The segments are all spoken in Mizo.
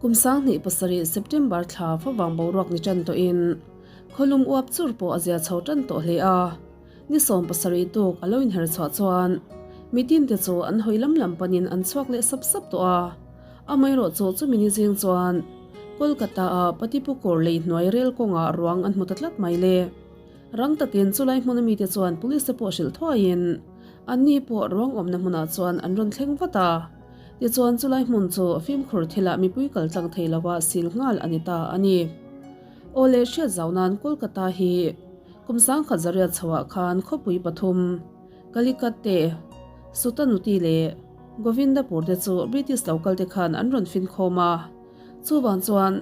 Kum 2007 September thla favang boruak ni tan tawhin khawlum uap chur pawh a zia chho tan tawh hle a. Ni 17 tuk a lo inher chhuah chuan mitin te chu an hawi lam lam panin an chhuak leh sap sap tawh a. Amaherawh chu chumi ni zing chuan Kolkata ah Patipukkur lei hnuai rel kawngah ruang an hmu ta tlat mai le. Rang takin chulai hmun amite chuan police te pawh hrilh thuaiin anni pawh ruang awmna hmunah chuan an rawn thleng vat a. Tichuan chulai hmun chu fimkhur thilah mipui kal tlang thei lova sil nghal a ni ta a ni. Aw leh hriat zau nan Kolkata hi kum 1800 chhoah khan khawpui pathum Kalikat te, Sutanuti leh Govindapur te chu British lo kal te khan an rawn finkhawm a. Chuvang chuan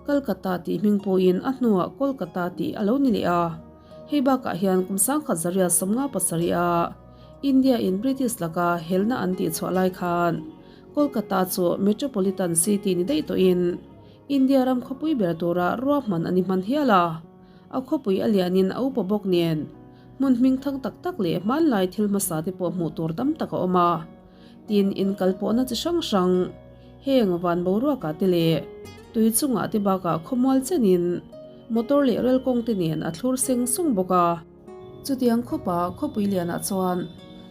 Calcutta tih hming pawhin a hnuah Kolkata tih a lo ni leh a. Hei bakah hian kum 1957 a India in British laka helna an tih chhuah lai khan Kolkata chu Metropolitan City ni daih tawhin India ram khawpui ber tura ruahman a ni hman hial a. A khawpui a lianin a upa bawk nen hmun hming thang tak tak leh hmanlai thil hmasa te pawh hmuh tur tam tak a awm a. Tin, inkalpawhna chi hrang hrang, heng van boruakah te leh tui chungah te bakah khawmual chenin motor leh rel kawng te nen a thlur seng sung bawk a. Chutiang khawpa khawpui lianah chuan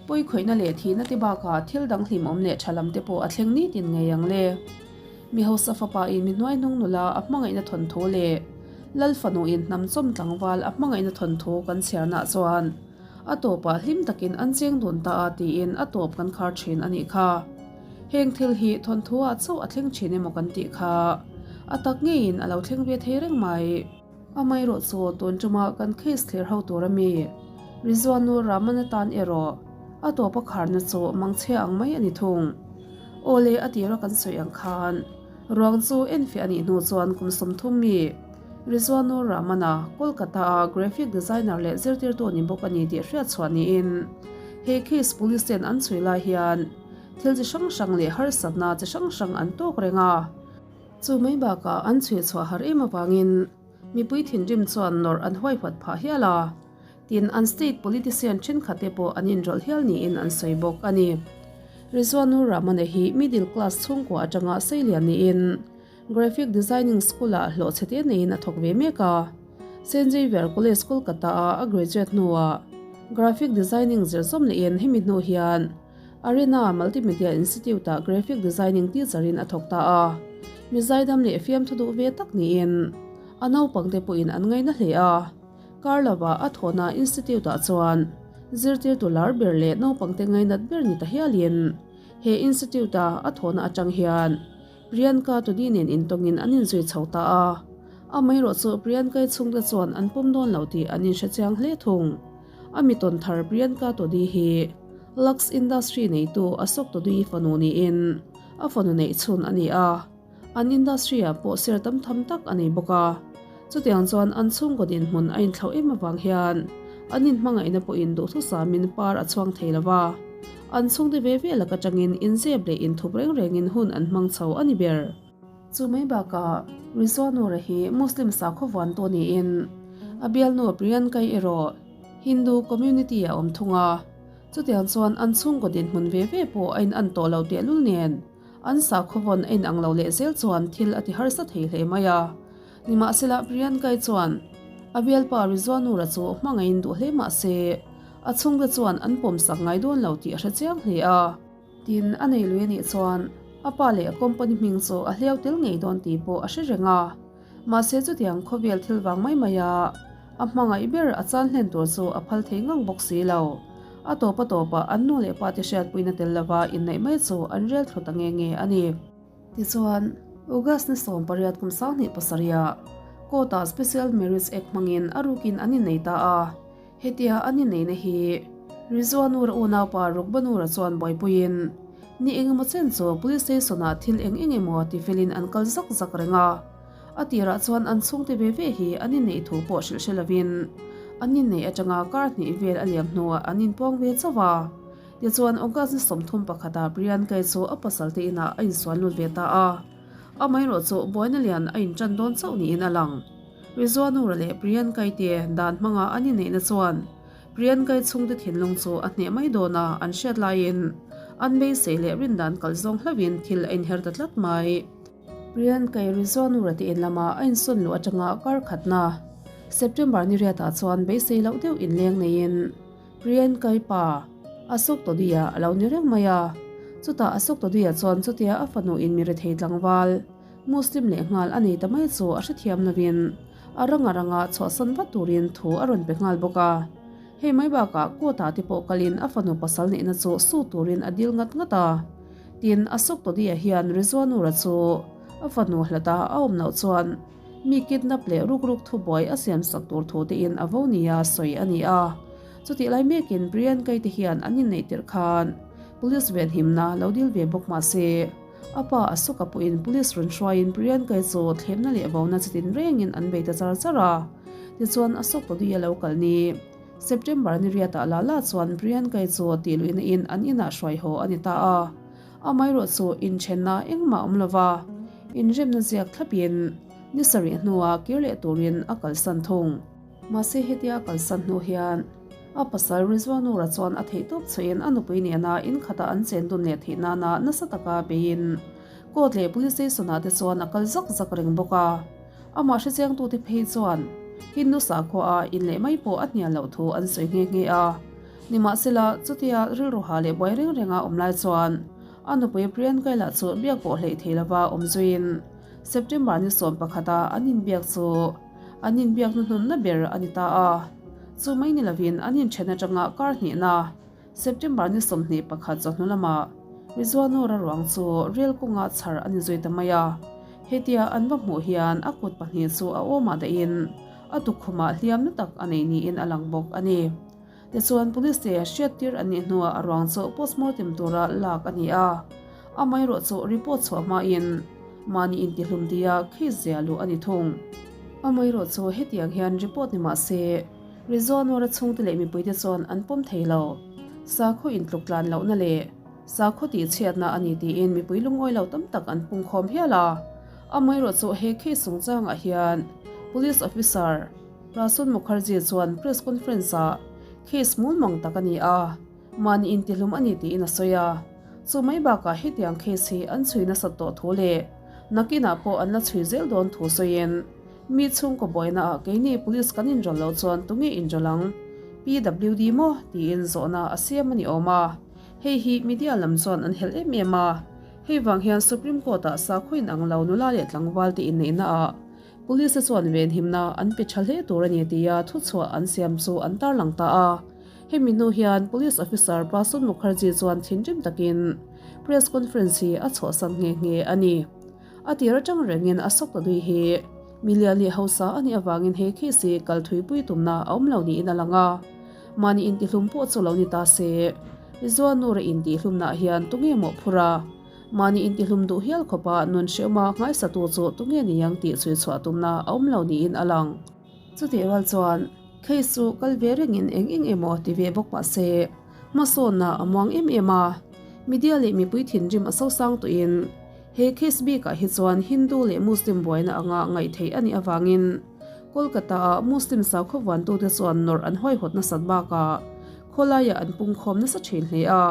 pawi khawihna leh thihna te bakah thil dang hlimawm leh tha lam te pawh a thleng nitin ngei ang le. Mi hausa fapa in mi hnuai hnung nula a hmangaihna thawnthu leh Lal fanu in hnam chawm tlangval a hmangaihna thawnthu kan chhiarnaah chuan A tawpah hlim takin an cheng dun ta a tiin a tawp kan khar thin a nih kha. Heng thil hi thawnthu ah chauh a thleng thin emaw kan tih kha. A tak ngeiin a lo thleng ve thei reng mai. Amaherawh chu tun tuma kan case thlir ho tur a mi Rizwanur Rahman atan erawh a tawp a kharna chu mangchhia ang mai a ni thung. Aw le a tira kan sawi ang khan ruang chu enfiah a nih hnu chuan kum 30 mi Rizwanur Rahman-a Kolkata-a graphic designer leh zirtirtu ni bawk a ni tih hriat chhuah niin he case police ten an chhui lai hian thil chi hrang hrang leh harsatna chi hrang hrang an tawk reng a. Chu mai bakah an chhui chhuah har em avangin mipui thinrim chuan nawrh an huaihhuat phah hial a, tin an state politician thenkhat te pawh an inrawlh hial niin an sawi bawk a ni. Rizwanur Rahman-a hi middle class chhungkua atanga seilian niin Graphic Designing School-ah hlawhchhe te neiin a thawk ve mek a. Saint Xavier College Kolkata-a a graduate hnuah Graphic Designing zir zawm lehin hemi hnu hian Arena Multimedia Institute-ah Graphic Designing teacher-in a thawk ta a. Mi zaidam leh fiamthu duh ve tak niin a naupangte pawhin an ngaina hle a. Kar lova a thawhna Institute-ah chuan zirtirtu lar ber leh naupangte ngainat ber ni ta hialin he Institute-a a thawhna atang hian Priyanka Todi nen intawngin an inzui chho ta a, amaherawh chu Priyanka-i chhungte chuan an pawm dawn lo tih an inhre chiang hle thung. A mi tawn thar Priyanka Todi hi Lux Industry neitu Ashok Todi fanu niin a fanu neih chhun a ni a, an industry-ah pawh ser tam tham tak a nei bawk a. Chutiang chuan an chhungkaw dinhmun a inthlauh em avang hian an inhmangaihna pawhin duhthusamin par a chhuang thei lo va. An chhungte ve ve lak atangin inzep leh inthup reng rengin hun an hmang chho a ni ber. Chu mai bakah Rizwanura hi Muslim sakhaw vuantu niin a bialnu Priyankai erawh Hindu community a awm thung a. Chutiang chuan an chhungkaw dinhmun ve ve pawh a inan tawh lo tehlul nen an sakhaw vawn a inang lo leh zel chuan thil a ti harsa thei hle mai a. Nimahsela Priyankai chuan a bialpa Rizwanura chu hmangaihin duh hle mah se, a chhungte chuan an pawmsak ngai dawn lo tih a hre chiang hle a. Tin, a nei lui a nih chuan a pa leh a company hming chu a hliau tel ngei dawn tih pawh a hre reng a. Mahse chutiang khawvel thil vang mai mai a a hmangaih ber a chan hlen tur chu a phal thei ngang bawk si lo. A tawp a tawpah an nu leh pa te hriatpuina tel lova inneih mai chu an rel thlu ta nge nge a ni. Tichuan, August ni 18 kum 2007 ah court-ah Special Marriage Act hmangin a rukin an innei ta a. Hetia an inneihna hi Rizwanur unaupa Rukbanura chuan buaipuiin ni engemaw chen chu Police Station-ah thil eng eng emaw tifelin an kal zak zak reng a. A tirah chuan an chhungte ve ve hi an inneih thu pawh hrilh hre lovin an inneih atanga kar hnih vel a liam hnuah an inpuang ve chauh a. Tichuan, August ni 31 ah Priyanka-i chu a pasalte inah a insual lut ve ta a. Amaherawh chu buaina lian a inṭan dawn chauh niin a lang. Rizwanura leh Priyanka-i te dan hmanga an inneihna chuan Priyanka-i chhungte thinlung chu a hneh mai dawn a an hriat laiin an beisei leh rindan kal zawng hlauhin thil a inher ta tlat mai. Priyanka-i Rizwanur-a te in lama a insawn luh atanga kar khatna September ni riatah chuan beisei loh deuh inleng neiin Priyanka-i pa Ashok Todi-a a lo ni reng mai a. Chutah Ashok Todi-a chuan chutia a fanu in mi rethei tlangval Muslim lehnghal a nei ta mai chu a hrethiam lovin a ranga ranga chhuahsan vat turin thu a rawn pe nghal bawk a. Hei mai bakah court ah te pawh kalin a fanu pasal neihna chu su turin a dil ngat ngat a. Tin, Ashok Todi-a hian Rizwanur-a chu a fanu hlata a awm loh chuan mi kidnap leh ruk ruk thubuai a siam sak tur thu tein a vo nia sawi a ni a. Chutih lai mekin Priyanka-i te hian an inneih tirh khan Police venhimna lo dil ve bawk mah se, a pa Ashok-a pawhin Police rawn hruaiin Priyanka-i chu thlemna leh vona chitin rengin an bei ta char char a. Tichuan Ashok Todi-a lo kal ni. September ni riatah la la chuan Priyanka-i chu tih luihna in an inah hruai haw a ni ta a. Amaherawh chu inthenna engmah awm lova inremna ziak thlapin ni sarih hnuah kir leh turin a kalsan thung. Mahse hetia a kalsan hnu hian a pasal Rizwanur-a chuan a theihtawp chhuahin a nupui nena inkhata an chen dun leh theih nana nasa taka beiin court leh police station-ah te chuan a kal zak zak reng bawk a. Amah hrechiangtute phei chuan Hindu sakhua-a in leh mai pawh a hnial loh thu an sawi nghe nghe a. Nimahsela, chutia rilru ha leh buai reng renga awm lai chuan a nupui Priyanka lah chu biak pawh hleih thei lova awm zuiin September ni 11 a an inbiak chu an inbiak hnuhnunna ber a ni ta a. Chu mai ni lovin an inthen atanga kar hnihna September ni 21 chawhnu lamah Rizwanur-a ruang chu rel kawngah chhar a ni zui ta mai a. Hetia an va hmuh hian a kut pahnih chu a awmah dahin a tukkhumah hliam na tak a nei niin a lang bawk a ni. Tichuan Police te hriattir an nih hnuah a ruang chu postmortem tura lak a ni a. Amaherawh chu report chhuah hmain mahni intihlum tia case zia luh a ni thung. Amaherawh chu hetiang hian report ni mah se, Rizwanur-a chhungte leh mipuite chuan an pawm thei lo. Sakhaw intluk tlan lohna leh sakhaw tihchhiatna a ni tiin mipui lungawi lo tam tak an pungkhawm hial a. Amaherawh chu he case chungchangah hian Police Officer Prasun Mukherjee chuan press conference-ah case mulmang tak a ni a, mahni intihlum a ni tiin a sawi a. Chu mai bakah hetiang case hi an chhui nasat tawh thu leh nakinah pawh an la chhui zel dawn thu sawiin, Mi chhungkaw buaina ah keini police kan inrawlh loh chuan tunge inrawlh ang? PWD maw? tiin zawhna a siam a ni awm a. Hei hi media lam chuan an helh em em a. Hei vang hian Supreme Court ah sakhaw in ang lo nula leh tlangval te inneihna ah police te chuan venhimna an pe tha hle tur a ni tia thuchhuah an siam chu an tarlang ta a. Hemi hnu hian Police Officer Prasun Mukherjee chuan thinrim takin press conference hi a chhuahsan nghe nghe a ni. A tir atang rengin a sawk ta dui hi milian leh hausa a nih avangin he case hi kal thuipui tumna a awm lo niin a lang a. Mahni intihlum pawh chu lo ni ta se, Mizoanura intihlumnaah hian tunge mawhphurh a? Mahni intihlum duh hial khawpa nun hrehawma nghaisatu chu tunge ni ang tih chhui chhuah tumna a awm lo niin a lang. Chutih rual chuan case chu kal ve rengin eng eng emaw ti ve bawk mah se, hmasawnna a muang em em a. Media leh mipui thinrim a sosang tawhin he case bikah hi chuan Hindu leh Muslim buaina anga ngaih theih a nih avangin Kolkata-a Muslim sakhaw vuantute chuan nawrh an huaihawt nasat bakah khawlaiah an pungkhawm nasa thin hle a.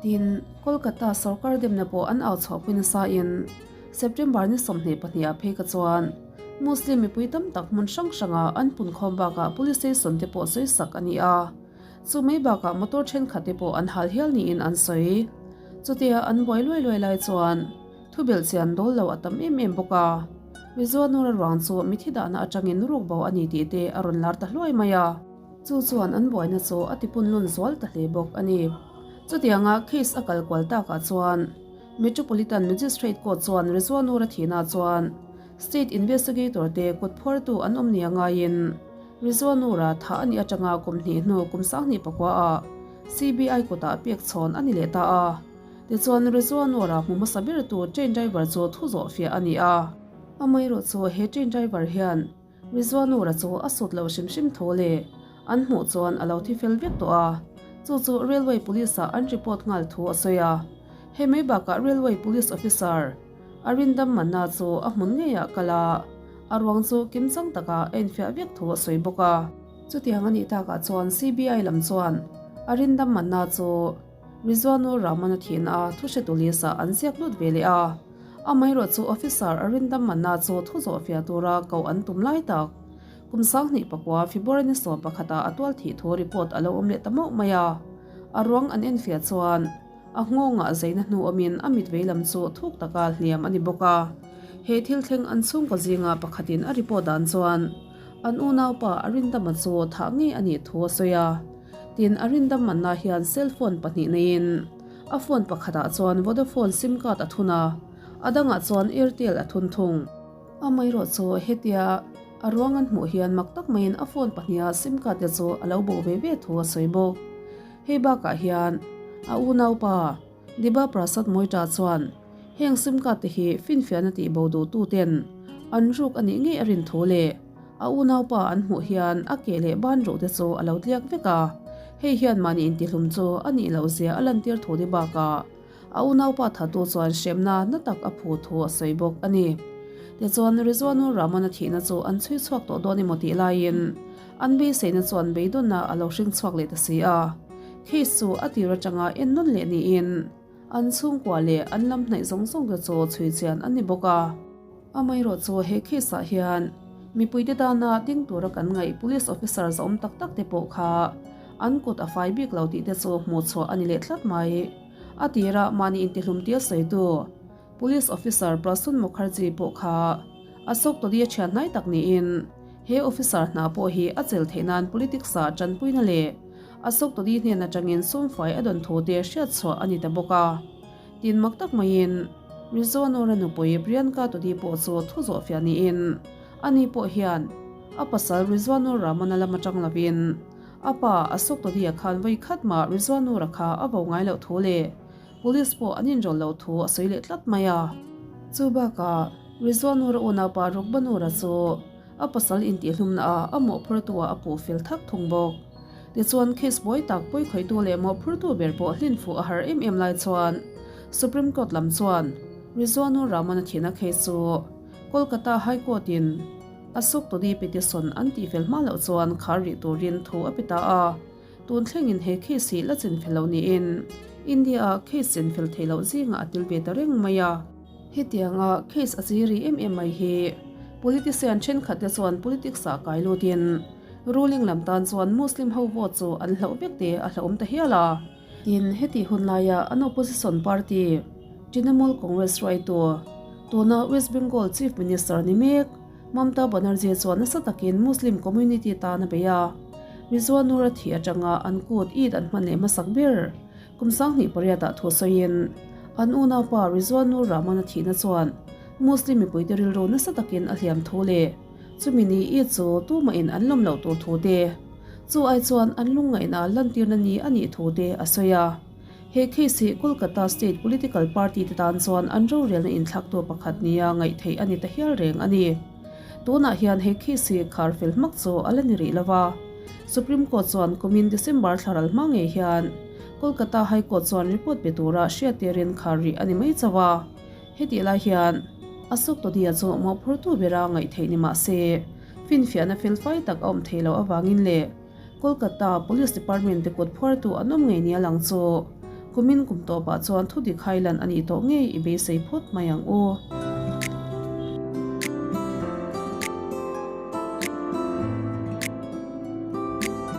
Tin, Kolkata sorkar demna pawh an au chhuahpui nasain September ni 22 ah phei kha chuan Muslim mipui tam tak hmun hrang hranga an punkhawm bakah police station te pawh sawi sak a ni a. Chu mai bakah motor thenkhat te pawh an hal hial niin an sawi. Chutia an buai luai luai lai chuan thu belh chian dawl lo a tam em em bawk a. Mizoanura ruang chu mithi dahna atangin ruk bo a ni tih te a rawn lar ta hluai mai a. Chu chuan an buaina chu a tipunlun zual ta hle bawk a ni. Chutianga case a kal kual takah chuan Metropolitan Magistrate Court chuan Rizwanur a thihna chuan State Investigator te kut phuartu an awm nia ngaiin Rizwanur-a thah a nih atanga kum hnih hnu kum 2009 ah CBI kutah pek chhawn a ni leh ta a. Tichuan Rizwanur-a hmu hmasa bertu train driver chu thu zawh fiah a ni a. Amaherawh chu he train driver hian Rizwanur-a chu a sut lo hrim hrim tho leh an hmuh chuan a lo thi fel vek tawh a, chu chu Railway Police-ah an report nghal thu a sawi a. Hei mai bakah Railway Police Officer Arindam Manna chu a hmun ngeiah kal a, a ruang chu kimchang taka a infiah vek thu a sawi bawk a. Chutiang a nih takah chuan CBI lam chuan Arindam Manna chu Rizwanur Rahman-a thihna a thuhretu list-ah an ziak lut ve leh a. Amaherawhchu officer Arindam Manna chu thu zawhfiah tura koh an tum lai tak. Kum 2009 February ni 11 ah a tual thih thu report a lo awm leh ta mauh mai a. A ruang an enfiah chuan a nghawngah zeina hnu awmin a mit vei lam chu thuk taka hliam a ni bawk a. He thil thleng an chhungkaw zinga pakhatin a report dan chuan an unaupa Arindama chu thah ngei a nih thu a sawi a. Tin, Arindam Manna hian cell phone pahnih neiin a phone pakhatah chuan Vodafone sim card a thun a, a dangah chuan Airtel a thun thung. Amaherawh chu hetia a ruang an hmuh hian mak tak maiin a phone pahniha sim card te chu a lo bo ve ve thu a sawi bawk. Hei bakah hian a unaupa Diba Prasad Moitra chuan heng sim card te hi finfiahna tih bo duhtu ten an ruk a nih ngei a rin thu leh a unaupa an hmuh hian a ke leh ban ruh te chu a lo tliak vek a, hei hian mahni intihlum chu a nih loh zia a lantir thu ni bakah A unaupa thatu chuan hremna na tak a phu thu a sawi bawk a ni. Tichuan, Rizwanur Rahman-a thihna chu an chhui chhuak tawh dawn emaw tih laiin an beiseina chuan beidawnna a lo hring chhuak leh ta si a. Case chu a tir atanga en nawn leh niin an chhungkua leh an lam hnaih zawng zawng te chu chhui chian an ni bawk a. Amaherawh chu he case ah hian mipuite tana ding tura kan ngaih police officer zawm tak tak te pawh kha an kut a fai bik lo tih te chu hmuh chhuah a ni leh tlat mai. A tira mahni intihlum tia sawitu Police Officer Prasun Mukherjee pawh kha Ashok Todi a thian hnai tak niin he officer hna pawh hi a chel theih nan politics ah tanpuina leh Ashok Todi hnen atangin sumfai a dawn thu te hriat chhuah a ni ta bawk a. Tin mak tak maiin Rizwanur-a nupui Priyanka Todi pawh chu thu zawhfiah niin ani pawh hian a pasal Rizwanur Rahman-a lam atang lovin A pa, Ashok Todi-a khan vawi khat mah Rizwanur-a kha a vo ngai loh thu leh Police pawh an inrawlh loh thu a sawi leh tlat mai a. Chu bakah, Rizwanur-a unaupa Rukbanur-a chu a pasal intihhlumna ah a mawhphurtu-ah a puh fel thak thung bawk. Tichuan, case buai tak pawikhawihtu leh mawhphurtu ber pawh hlin fuh a har em em lai chuan Supreme Court lam chuan Rizwanur Rahman-a thihna case chu Kolkata High Court-in Ashok Todi petition an tih fel hma loh chuan khar rih turin thu a pe ta a, tun thlengin he case hi la chin fel loh niin India-ah case chin fel theih loh zingah a tel ve ta reng mai a. Hetianga case a chi ri em em mai hi politician thenkhat te chuan politics ah kai lutin ruling lam tan chuan Muslim ho vote chu an hlauh vek te a hlauhawm ta hial a. Tin, hetih hun laia an opposition party Trinamool Congress hruaitu tuna West Bengal Chief Minister ni mek Mamta Banerjee chuan nasa takin Muslim community tan a bei a, Rizwanur a thih atanga an kut Eid an hman leh hmasak ber kum 28 ah thu sawiin an unaupa Rizwanur Rahman a thihna chuan Muslim mipuite rilru nasa takin a hliam thu leh chumi ni Eid chu tumahin an lawm loh tur thu te chu ai chuan an lungngaihna lantirna ni a nih thu te a sawi a. He case hi Kolkata State Political Party te tan chuan an rorelna inthlaktu pakhat nia ngaih theih a ni ta hial reng a ni. Tunah hian he case hi khar fel hmak chu a la ni rih lo va. Supreme Court chuan kumin December thla ral hma ngei hian Kolkata High Court chuan report pe tura hriattirin khar rih a ni mai chauh a. Hetih lai hian Ashok Todiya chu mawhphurtu bera ngaih theih ni mah se finfiahna felfai tak a awm thei loh avangin leh Kolkata Police Department te kut phuartu an awm ngei nia lang chu kumin kum tawpah chuan thudik hailan a nih tawh ngei i beisei phawt mai ang u.